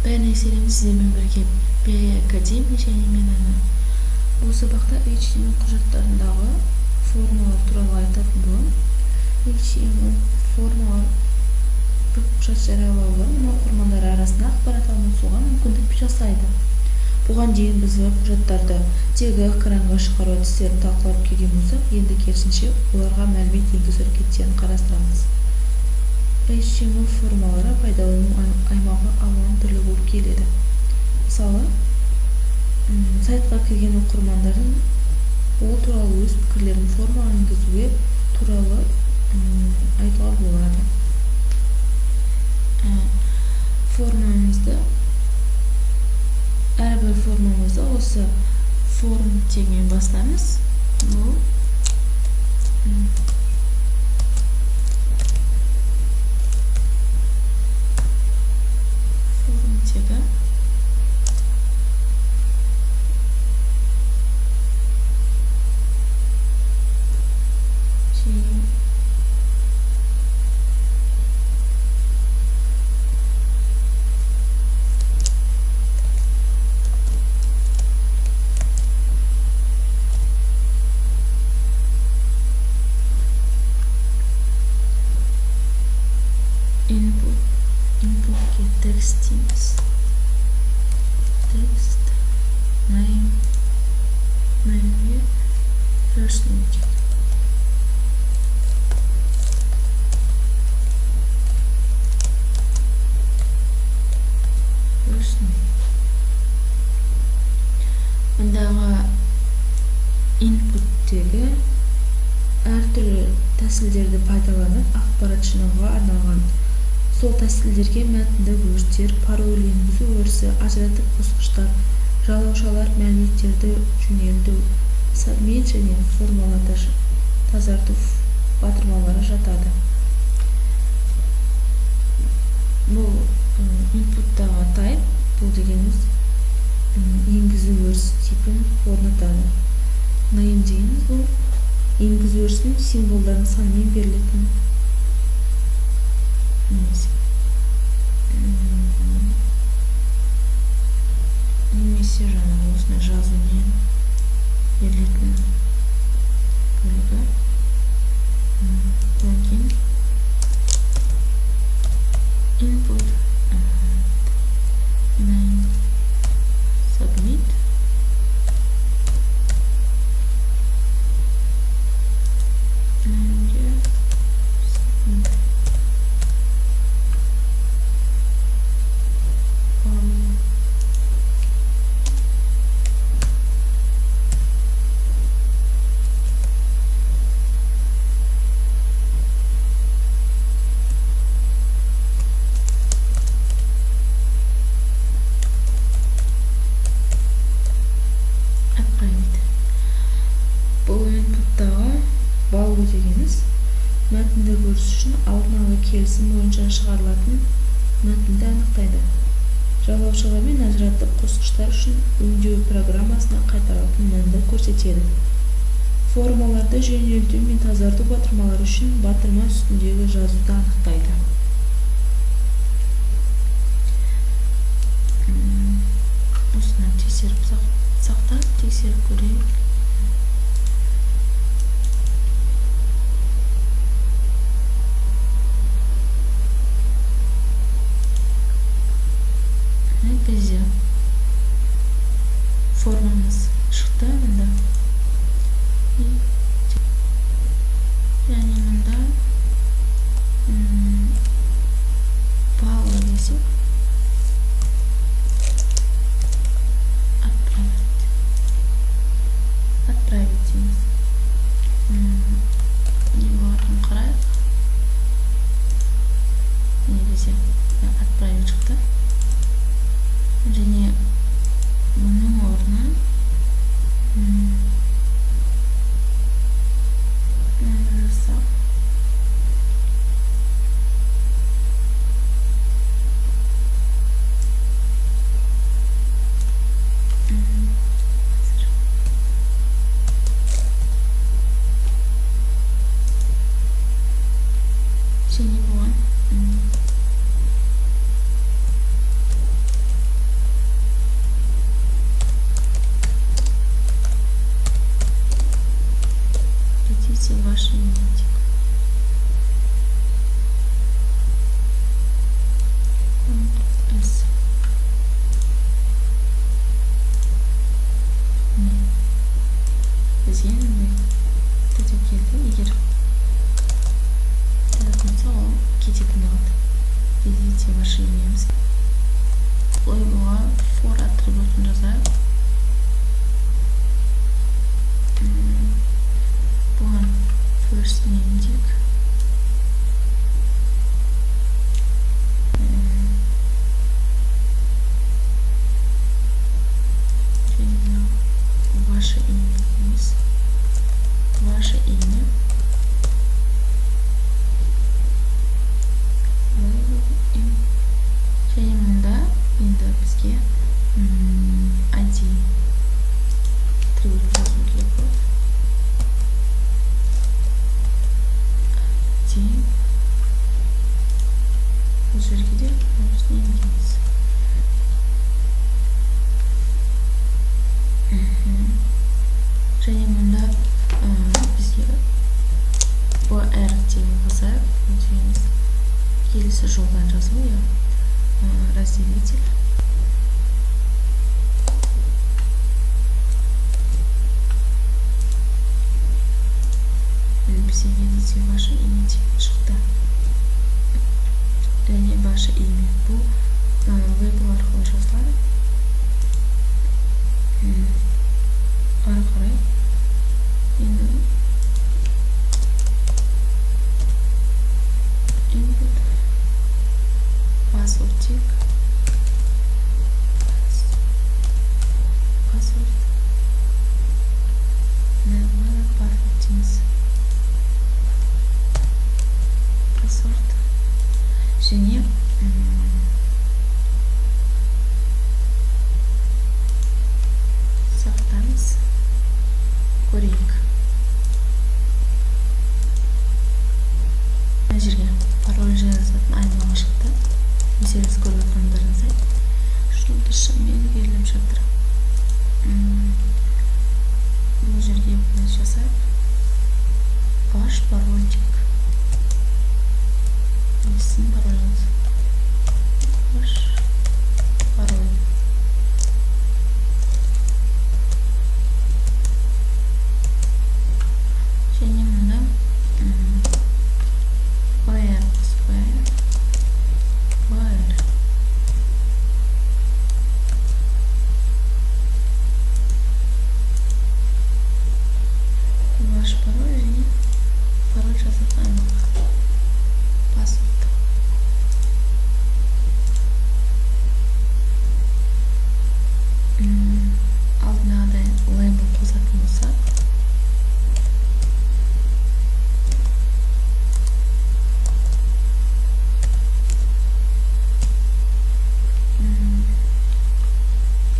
Бәріне сәлем, сіздермен бірге BI Академия және мен Ана. Бұл сабақта HTML құжаттарындағы формалар туралы айтатын боламын. HTML формалар веб-құжат жариялаулар мен оқырмандар арасында ақпарат алмасуға мүмкіндік жасайды. Бұған дейін біз веб-құжаттарды тек экранға шығару әдістерін талқылап келген болсақ, енді керісінше оларға мәлімет енгізу әрекеттерін қарастырамыз. HTML формалары пайдалану аймағы алуан түрлі болып келеді. Мысалы, сайтқа кірген оқырмандардың ол туралы өз пікірлерін формаға енгізуге туралы айтуға болады. Формамызды, әрбір формамызды осы form тегімен бастаймыз. Бұл form тегі. Және inputке text дейміз. Text name, nameге first name дейді. First name. Мұндағы input-тегі әртүрлі тәсілдерді пайдаланып ақпарат жинауға арналған. Сол тәсілдерге мәтіндік өрістер, пароль енгізу өрісі, ажыратып қосқыштар, жалаушалар, мәліметтерді жөнелту, submit және формаларды тазарту батырмалары жатады. Бұл input-тағы type, бұл дегеніміз енгізу өрісі типін орнатады. Name дегеніміз бұл енгізу өрісінің символдардың санымен берілетін немесе жаңағы осындай жазумен берілетін бөлігі. Одан кейін input name submit, nameге submit value. Отправить. Бұл input-тағы value дегеніміз мәтіндік өріс үшін алдын ала келісім бойынша шығарылатын мәтінді анықтайды. Жалаушалар мен ажыратып қосқыштар үшін өңдеу программасына қайтарылатын мәнді көрсетеді. Формаларды жөнелту мен тазарту батырмалары үшін батырма үстіндегі жазуды анықтайды. Осыны тексеріп сақтап, тексеріп көрейік. Бізде формамыз шықты мында. Және мында value десек, отправить, отправить дейміз. Не болатынын қарайық. Міне, бізде отправить шықты. Және бұның орнына мынаны жазсақ, Ваше имя дейік. Ctrl S. Міне, бізге мындай қате келді. Егер жазатын болса, ол кететін болады. Введите ваше имя. Лейблға for атрибутын жазайық. Бұған first name дейік. Және мынау ваше имя дейміз. Ваше имя, label im. Және мұнда енді бізге ID атрибутын жазу керек болады. ID, бұл жерге де first name дейміз. Және мұнда бізге BR деген қосайық. Бұл дегеніміз келесі жолдан жазу, иә, разделитель. Бізге «Введите ваше имя» деген шықты. Және ваше имя бұл лейбл арқылы жазылады. Ары қарай енді input password дейік. Password, мына password дейміз. Password және сақтаймыз, көрейік. Мына жерге пароль жазатын аймағы шықты. Өздеріңіз көріп отырғандарыңыздай, жұлдызшамен беріліп жатыр. Бұл жерге біз жасайық, ваш пароль дейік. Сіздің пароліңіз, ваш пароль. Және мұнда br қосып қояйық. Br, ваш пароль және пароль жазатын аймақ, password. Алдындағыдай лейбл қосатын болсақ,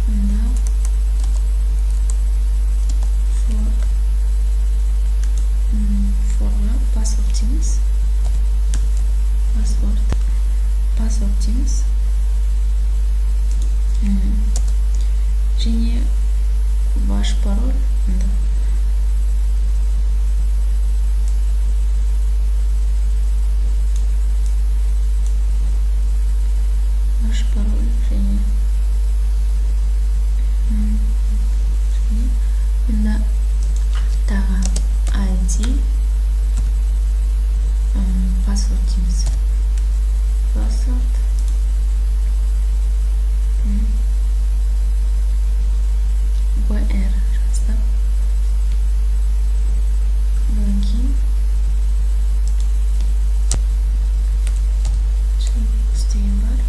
мұнда for, forға password дейміз. Password, password дейміз. Және ваш пароль мында. Ваш пароль және мында тағы ID password дейміз. Password BR жаздық. Одан кейін checkbox деген бар.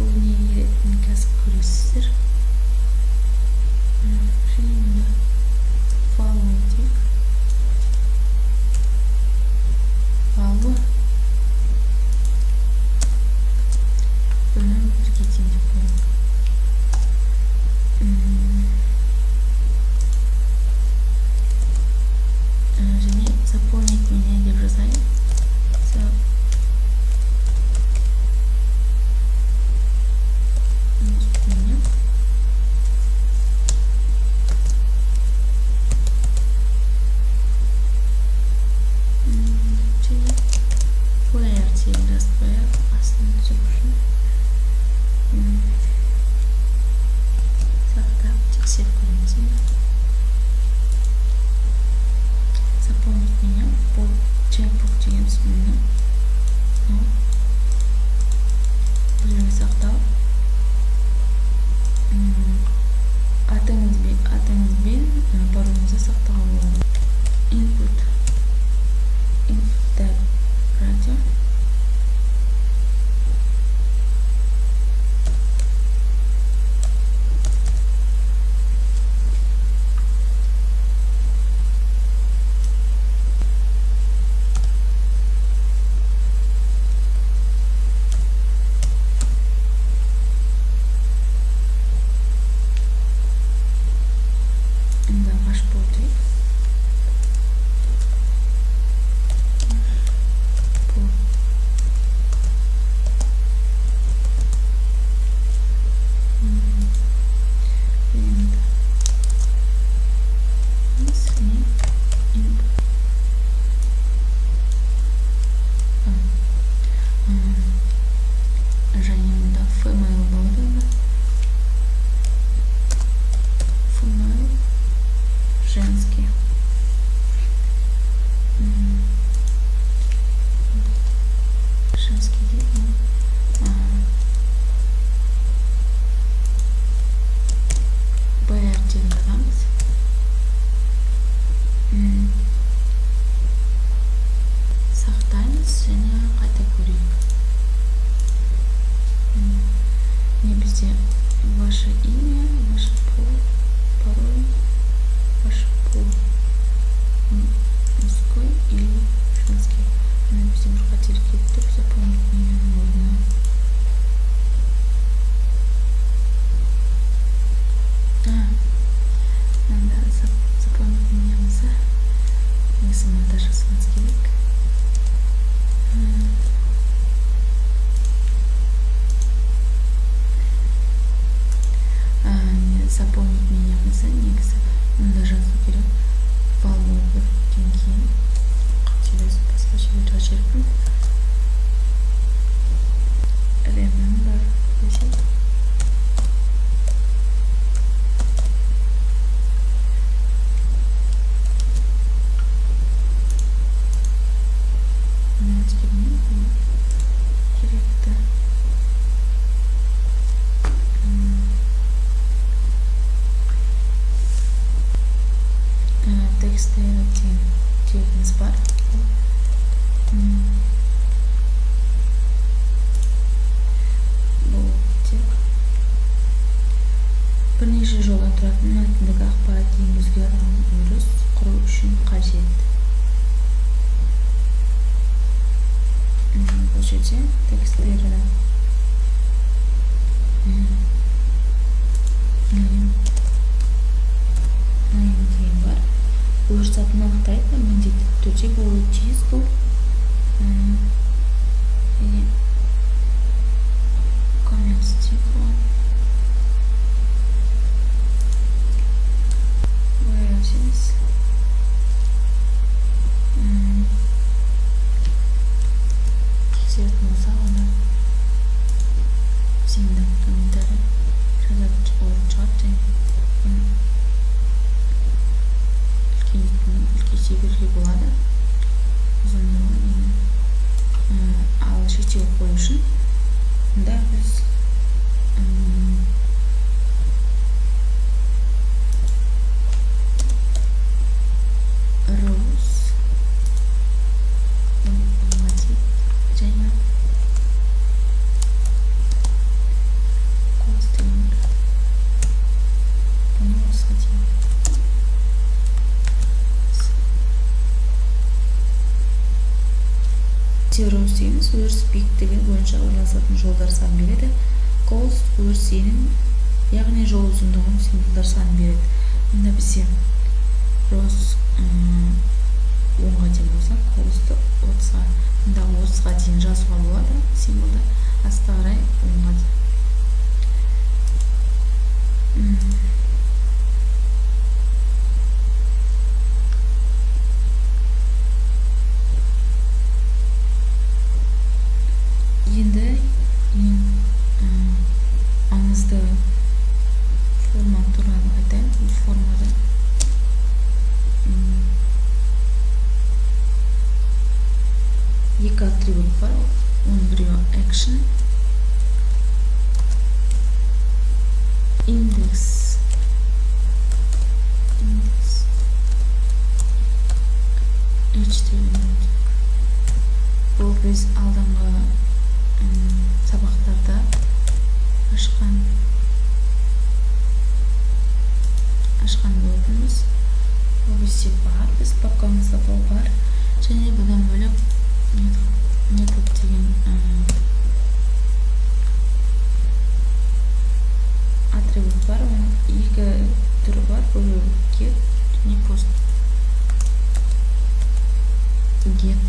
Бұл неге керектігін қазір көресіздер. Және мында value дейік. Value бұны 1-ге тең деп қояйық. Және заполнить меня деп жазайын. Заполнить меня. Біз мұны бұл жерге сақтау, атыңыз бен пароліңізді сақтауға болады. Input, input type radio. Мында ваш пол дейік. Пол. Енді және input. Және мында female болады онда. Female, женский. Женский дейді. Б әріптерін жазамыз. Сақтаймыз және қайта көрейік. Не, бізде ваше имя, ваш пол, пароль, ваш пол мужской или женский. Мына бізде бір қателік кетіп тұр, заполнить имя нің орнына. Мында заполнить имя мызды негізі мында жазуымыз керек. Не, заполнить имя мызды негізі мында жазу керек. Value бірден кейін қателесіп басқа жерге жазып жіберіппін. Remember десек. Мына өзгермейді, бұл керекті. Text area деген тегіміз бар. Бұл тег бірнеше жолдан тұратын мәтіндік ақпарат енгізуге арналған өріс құру үшін қажет. Бұл жерде text area name, name деген бар. Өріс атын анықтайды, міндетті түрде болуы тиіс бұл. Және comments дейік оған. Былай өтеміз. Тексеретін болсақ, онда біз енді комментарий жазатын орын шығады және бұны үлкейте беруге болады ұзындығын нені. Ал шектеу қою үшін мұнда біз rows дейік және cols деген бар. Бұны осыға дейін. Rows дегеніміз өріс биіктігі бойынша орналасатын жолдар санын береді. Cols өріс енін, яғни жол ұзындығын, символдар санын береді. Мұнда бізде rows 10-ға дейін болса, cols ты 30-ға, мында 30-ға дейін жазуға болады символды, астына қарай 10-ға дейін. Енді ең маңызды форма туралы айтайын. Бұл формада Action index HTML. Бұл біз алдыңғы сабақтарда ашқан болатынбыз. Ол бізде бар, біз папкамызда бұл бар. Және бұдан бөлек метод деген атрибут бар. Оның екі түрі бар: біреуі get және post. Get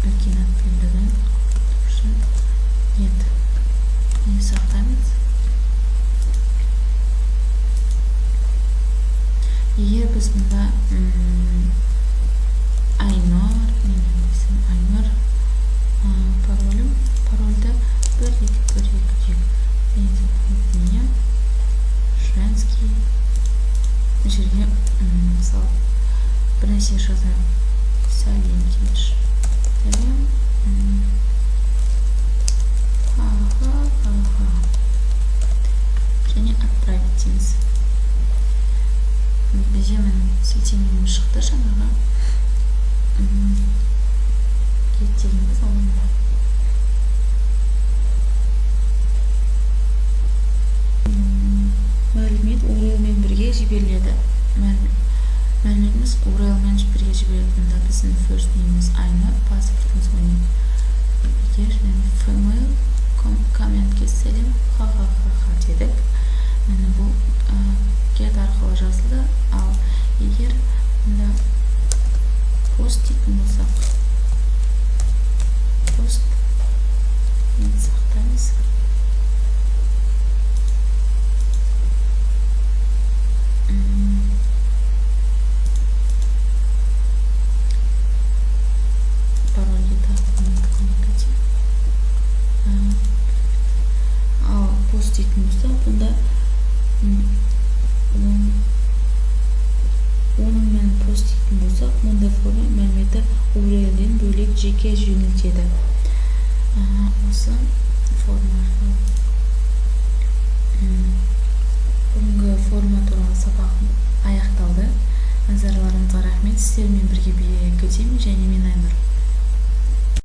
үлкен атпен жазайын үшін, get не сақтаймыз. Егер біз мұнда Айнұр, менің Айнұр, паролім, парольді 1 2 1 2 дейік, және женский. Бұл жерге мысалы бір нәрсе жазайық, сәлем дейікші, сәлем, ха ха ха ха, және отправить дейміз. Бізде, міне, сілтемемен шықты жаңағы get дегеніміз. Ол мына мәлімет URL-мен бірге жіберіледі. Мәліметіміз URL-мен бірге жіберіледі. Мұнда біздің first name-іміз Айнұр, паспортымыз 12 және female, комментке сәлем, ха ха ха ха дедік. Міне, бұл get арқылы жазылды. Ал егер мұнда post дейтін болсақ, post, енді сақтаймыз. Парольге тағы қате. Ал post дейтін болсақ, бұнда онымен post дейтін болсақ, мұндай форма мәліметі URL-ден бөлек жеке жөнелтеді. Осы форма арқылы. Бүгінгі форма туралы сабағым аяқталды. Назарларыңызға рахмет. Сіздермен бірге Би Академи және мен, Айнұр.